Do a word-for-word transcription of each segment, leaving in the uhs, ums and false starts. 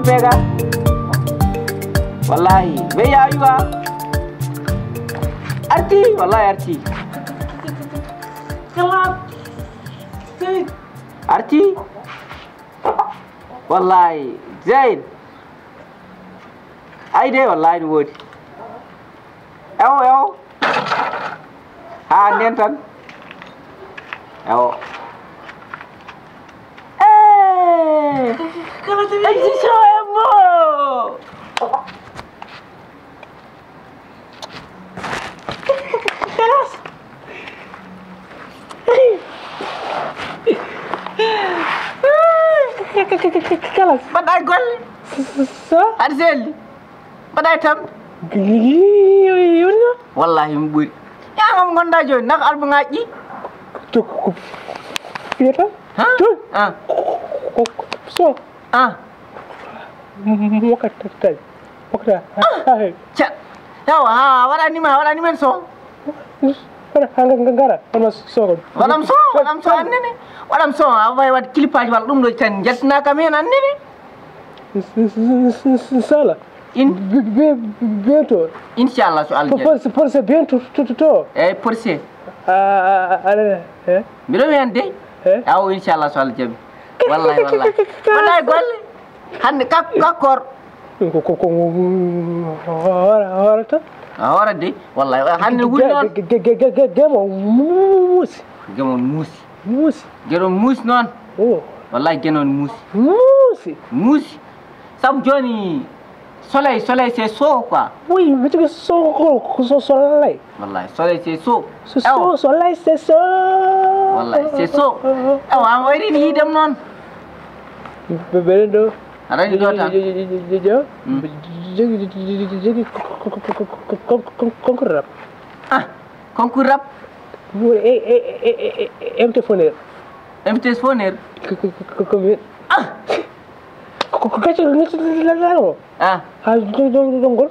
Pega. Wallahi. Be ya yuwa. Arti, wallahi arti. Arti. Wallahi. Zain. Ay de, wallahi, no woodi. Ewo, ewo. Ha, nden tan. Ewo. Eh! Kala to mi Eji so e mo. Kalas. Kalas. Mbaɗɗa e golle. So? Aɗa selli. Mbaɗa e tambi. Yoni. Wallahi mi ɓuri. Yaa ngam gonda jooni nak albuŋaaji ɗi. To ko fiyata? Ha? To. Ah. Ko so. Ah. Mo ka tattay. Mo ka. Ca. Yawa ha waɗani ma waɗani men so. Waɗa ha ngara. Waɗa so. Waɗam so waɗam so annene. Waɗam so a wawi waɗ kilipaji walla ɗum ɗo tan jaltinaka men annene. Sala. In. Bientôt. Inchallah so Allah jaɓi. Forse forse bientôt to to to. Eyyi forse. Ala. Mbiɗo wiyan dey. Awo inchallah so Allah jaɓi. Wallahi wallahi. Wallahi golle. Hande kak kakkor. Ko ko ko hoora hoora tan. A hoora dey. Wallahi hande wuli noon. Gemo muusi. Gemo muusi. Muusi. Geno muusi noon. Wallahi geno muusi. Muusi. Muusi. Sabu jooni soleil soleil c'est chaud quoi. Oui, mi tigi so ko so soleil. Wallahi soleil c'est chaud. So so soleil c'est chaud. Wallahi c'est chaud. Awa an wayri ni yiidem noon. Ɓe ɓeɗen ɗo. Aɗa anndi ɗo tan. Jogi jogi jogi concorde rap. Ah. Concours rap. Mo e e e e M T Foner. M T Foner. Ko ko ko ko min. Ah. Ko ko kacce ko ngol. Ah. Ha do do do ngol.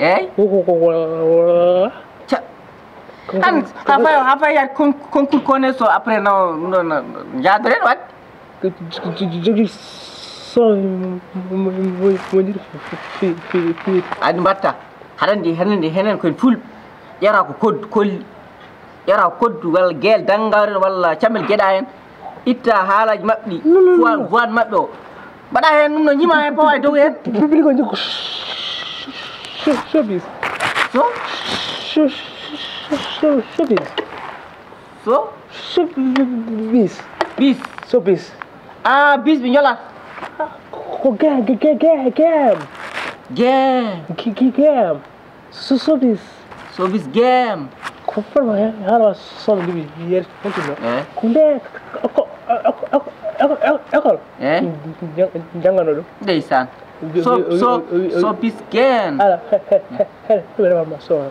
Eyyi. Ko ko ko. Ca. Han ha fay ha fay yat concours kone so après no no no jadore wat. Jogi son mo mo mo mo. Adi mbatta. Haɗa anndi henen henen koye fulɓe ƴeewa ko koddu kolli, ƴeewa koddu walla geel danngaari walla cammel geɗa heen, itta haalaaji maɓɓe ɗi, voix maɓɓe o mbaɗa heen ɗum no ñima heen pawa e dow heen. Public o jikku showbiz. So? Showbiz. So? Showbiz. Bis. Showbiz. Ah bis ɓe njolat. Ko game game game game. Game. Game. Showbiz. Showbiz game. Ko farma haalama soɓe nduɓi yeer fontino. Ko nde école. Janngano ɗum. Ndeysan. So so so bis game. Ala. Heɓe ma so.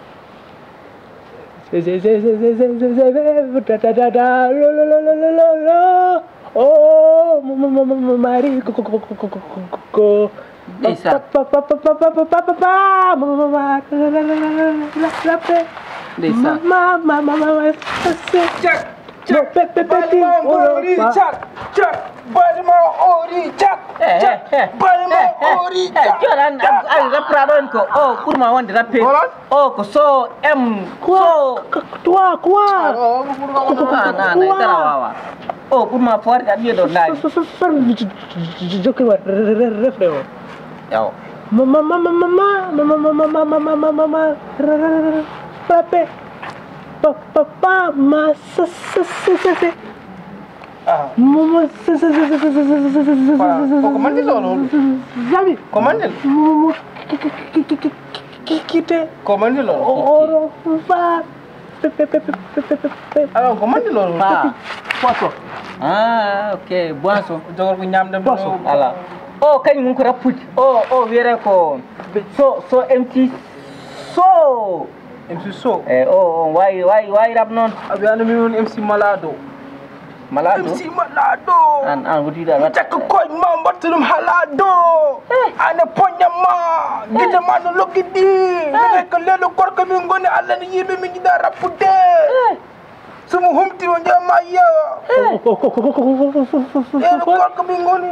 Mari. Ndeysan. Ndeysan. Balima ori cak cak. Balima ori cak cak. Balima ori cak. Joran ay rapra ɗon ko o ɓurma wonde rappel. O ko so em so. Toi quoi? Na na dara wawa. O ɓurma foore ka ɓiye ɗo naani. Jokkima refre o. Yaw. Mama mama mama mama mama mama mama mama. Frappe. Papa ma sa sa sa sa. Momo. Koko mandi lolo. Zami. Ko mandi. Momo. Kikite. Ko mandi lolo. Oro. Fa. Alors ko mandi lolo. Fa. Poisson. Ah ok, boisson. Jogor ko ñamde boisson. Ala. O kañ mun ko rappude. O o wiyere ko so so M C so. M C so. E o o wawi wawi wawi rap noon. A wiyano min woni M C malado. Malado. M C malado. An an wutiɗa mi takka koñ ma mbatta ɗum halado. Ane poñam ma. Gite ma no loggi ɗi. Minen ko lelo gorko min ngoni Allah ne yimɓe min jiɗa rappude. Somo humti o jama yewa. Lelo gorko min ngoni.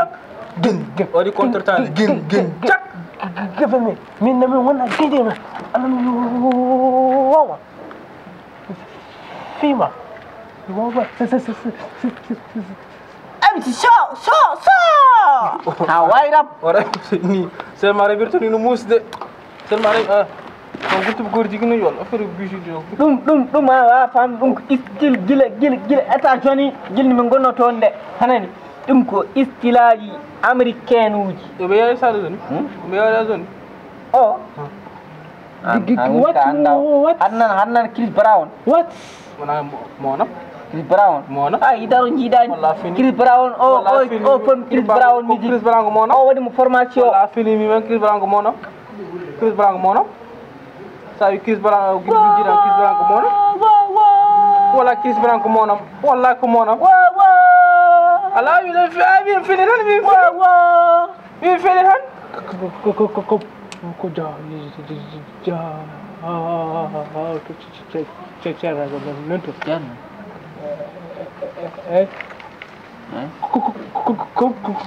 cak. Gin, gin. Waɗi contre temps de. Gin, gin, cak. Gefe mi, min na min wona gidi ma. Alam wawa. Fima. Wawa. Em ci so, so, so. Ha wayrab. Ora ni, c'est ma révérité ni nous mousse de. Seulement rek, ah, on gurtuɓe goor jigino yo affaire bijou ɗo. Ɗum ɗum ɗum a wawa fam ɗum ko style gila gila gila États-Unis, gila min gonno toon de. Hanani? Ɗum ko style aji américain uji. Yo ɓe yawi sala zone. Hmm? Ɓe yawi zone. O. An, an wonta annda. Hannan hannan Chris Brown. What? Wona mo-, mona. Chris Brown. Mona. Ah, idaro jiiɗani. Walla fini. Chris Brown o o o fon Chris Brown music. Chris Brown ko mona. O waɗi mo formation. Walla fini mi men Chris Brown ko mona. Chris Brown ko mona. Sa wi Chris Brown o gidi jiiɗan Chris Brown ko mona. Wala Chris Brown ko mona. Walla ko mona. Ala wi le fi ay wi fini tan wi fini. Wi fini tan. Ko ko ko ko ko ko ja ja ja. Ceerno nan to. Ceerno. Eyi. Eyi. Ko ko ko ko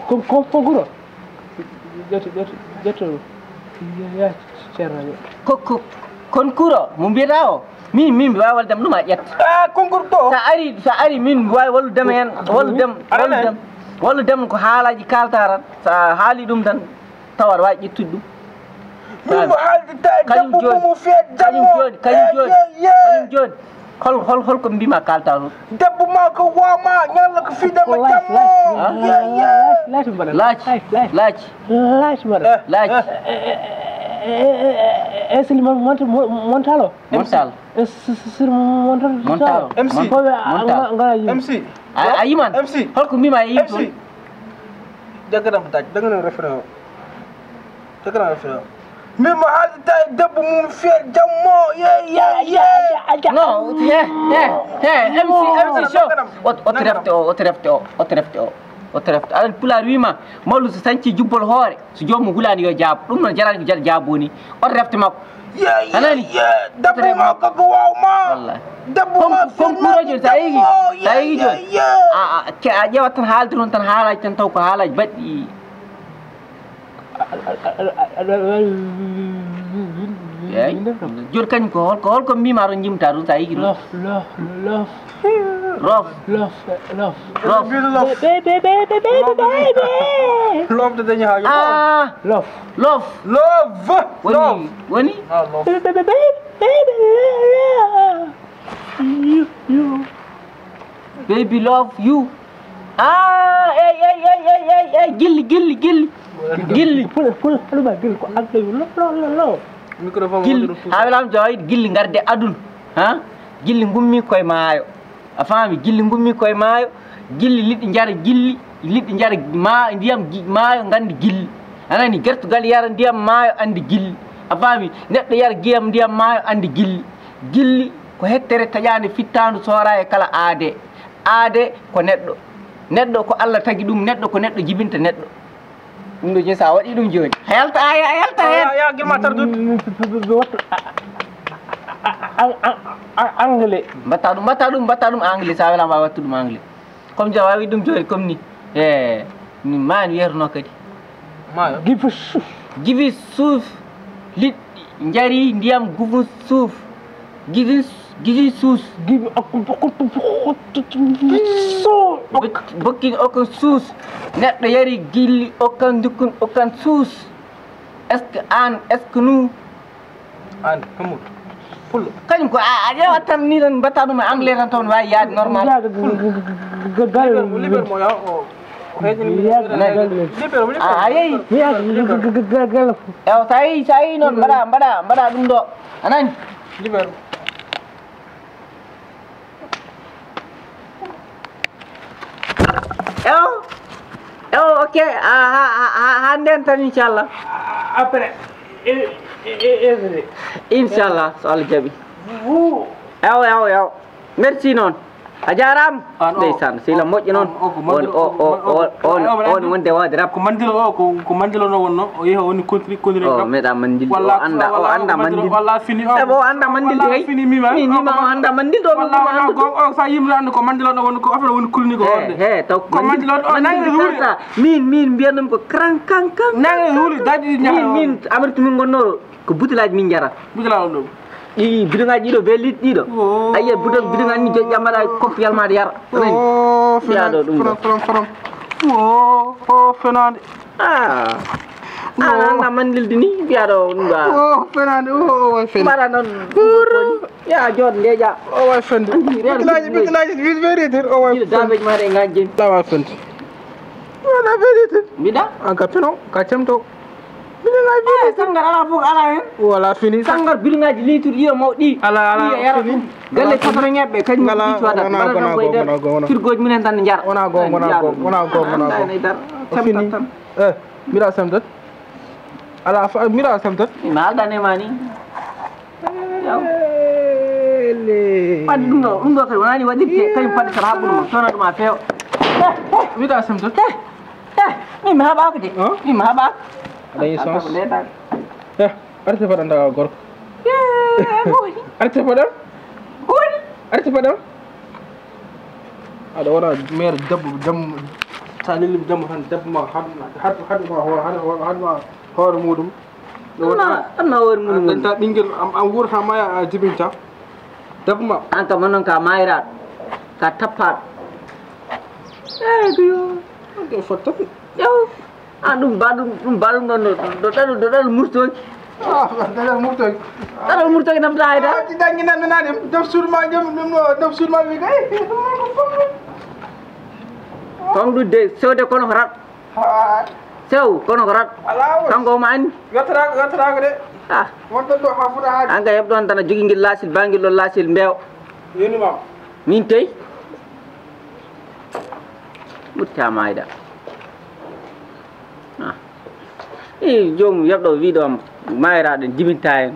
ko ko ko guro. Ƴetto ƴetto ƴetto. Ya ceerno yo. Ko ko kon kuro mo mbiyeɗa o. Min min mi wawi walludema ɗum a ƴetta. Ah, konkur ɗo. Sa ari sa ari min mi wawi walludema hen walludem walludem walludem ko haalaji kalta tan sa haali ɗum tan. Tawa aɗa wawi ƴettude ɗum. Min mo haaldata e debbo mum mo fiya jammo. Kañum joni kañum joni kañum joni. Hol hol hol ko mbima kalta toon? Debbo ma ko wama ñalla ko fidama jammo. Laaci laaci. Laaci. Laaci. E sili montalo. Montalo. E sili montalo. Montalo. MC. Montalo. MC. A yiman. MC. Hol ko mbima a yi toon? Jaggadam daaj, jaggadam refrain o. Jaggadam refrain o. Min mo haaldata e debbo mum fiya jammo. Ye ye ye. No, he he he MC MC show. O o refte o o refte o o refte o o refte. Aɗa pulaar wima mawlu so sanci jubbol hoore so joomum hulani yo jaabo ɗum noon jarani ko jaɗa jaabo ni. O refte makko. Anani? Debbo ma koko wawma. Wallahi. Debbo ma kon kuro joni sa yigi sa yigi joni a a ke a ƴewat tan haalde toon tan haalaji tan taw ko haalaji baɗɗi. Eyi joni kañum ko holko holko mbima to jimta toon sa yigi toon. Lof lof lof. Lof. Lof lof. Lof. Be be be be be be be. Lof de dañi ha yo. Ah. Lof. Lof. Lof. Woni woni. Ah, lof. Baby love you. Ah, ey ey ey ey ey ey gilli gilli gilli. Gilli. Pula pula pula gilli ko agde lo lo lo lo. Gilli. Ha welam joy gilli garde adun. Ha? Gilli gummi koy maayo. A faami? Gilli ngummi koye maayo. Gilli liɗɗi njara gilli. Liɗɗi njara ma ndiyam gi- maayo nganndi gilli. A nani? Gertugal yara ndiyam maayo anndi gilli. A faami? Neɗɗo yara giyam ndiyam maayo anndi gilli. Gilli ko hettere taƴaande fittaandu soora e kala aade. Aade ko neɗɗo. Neɗɗo ko Allah tagi ɗum. Neɗɗo ko neɗɗo jibinta neɗɗo. Ɗum ɗo joni sa waɗi ɗum joni a yalta a yalta hen. Ya girma tardude. Wattu. Anglais. Mbatta ɗum, mbatta ɗum, mbatta ɗum anglais, sa wela mbawa wattu ɗum anglais. Comme ja wawi ɗum joni comme ni. E ni mani wiyatno kadi. Mayo. Give souffle. Give souffle. Liɗɗi njari ndiyam gufu suuf. Give, give souffle. Give. Bokkin okkan suus. Neɗɗo yari gilli okkan dukkun okkan suus. Est-ce que an, est-ce que nous? An, Hamoud. Pullo. Kañum ko a, a ƴeewat tan ni tan mbatta ɗum e anglais tan toon wawi yaade normal. Liber mo ya o. Liber mo liber. A yeyi. Ewa sa yeyi, sa yeyi noon mbaɗa, mbaɗa, mbaɗa ɗum ɗo. A nani? Liber. Ewo. Ewo, ok. Ha nden tan inchallah. Après. Inchallah so Allah jaɓi. Ewo, ewo, ewo. Merci noon. A jarama. Ndeysan sila moƴƴo noon. On on on wonde wade rap. Ko mandilo o ko ko mandilo no wonno o yehi o woni kontri kontri o meɗa mandil o anda o anda mandil walla fini o ebo o anda mandil de fini mima mima o anda mandil do walla walla gon o sa yimra ando ko mandilo no wonno ko afra woni kulni ko wonde he taw ko mandilo o nangi huri min min mbiyanum ko kran kan kan nangi huri dadi nyaa min amartu min gonno ko butilaji min jara butilaji do ɗi bidon ngaji ɗiɗo be liɗɗi ɗiɗo ayiya bidon bidon ngaji ni joƴƴa mbaɗa kof yalmaade yara o fenade ɗum ɗo from from o o fenade ah an anda mandilde ni mbiyaɗo ɗum ɗa o fenade o o way fen mbaɗa noon ya joot ndeeƴa o way fende bidon ngaji bidon ngaji vérité o way fen dabeji ma ɗe ngaji jeni dawa fende wala vérité mbiɗa an ka pino ka cemto Bilingaji eh, sangar ala fof ala hen wala fini sangar bilingaji litre ɗiɗo mawɗi ala ala ɗiɗo yara fini ɗum galle safara ñebbe kañum ngala ɗiɗo waɗat wona mbaɗa gona tan go koye nder wona go wona firgoji minen tan jara wona go wona go wona go wona go wona go fini eh mbiɗa semtat ala fa mbiɗa semtat mi aldanema ni Waɗi ɗum ɗo ɗum ɗo kadi wonani waɗirte kañum paɗde tan haɓɓude mo sona ɗum a feewa mbiɗa semta min mi haɓaka de min mi haɓaka aɗa yi sens arte paɗanta ka gorko arte paɗam arte paɗam aɗa wona maire debbo jamma sa lelli jamma tan debbo ma haɗma haɗma hoore muɗum Ɗum na ɗum na hoore mum ɗanta ɓingel am am wurata maya a jibinta debbo ma an kam onon ka mayiraɗo ka tappaɗo eyi ko yo ɗo fottaɓe ƴew an ɗum ba ɗum ɗum ba ɗum ɗon ɗo ɗaɗo ɗo ɗaɗo murtoki ɗaɗo murtoki ɗaɗo murtoki namta hayda ci dangi nan nani def surma jom ɗum ɗo def surma wi kay ɗum ko fofo Kongɗude sewde kono ko raɗ Sew kono ko raɗ kanko omo anndi wettataako wettataako de ah wonta ɗo ha fuɗa haade an ka heɓ ɗon tan a jogi ngel laasil bangel ɗon laasil mbeewa yonima min tey ɓurta mayda ah i joomum yeɓɗo wiɗo am mayraɗen jibinta en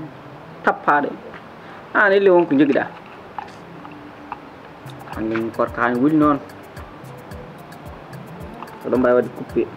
tappaɗo an elli won ko jogiɗa hande min korka hani wuli noon oɗon mbawi wadde coupé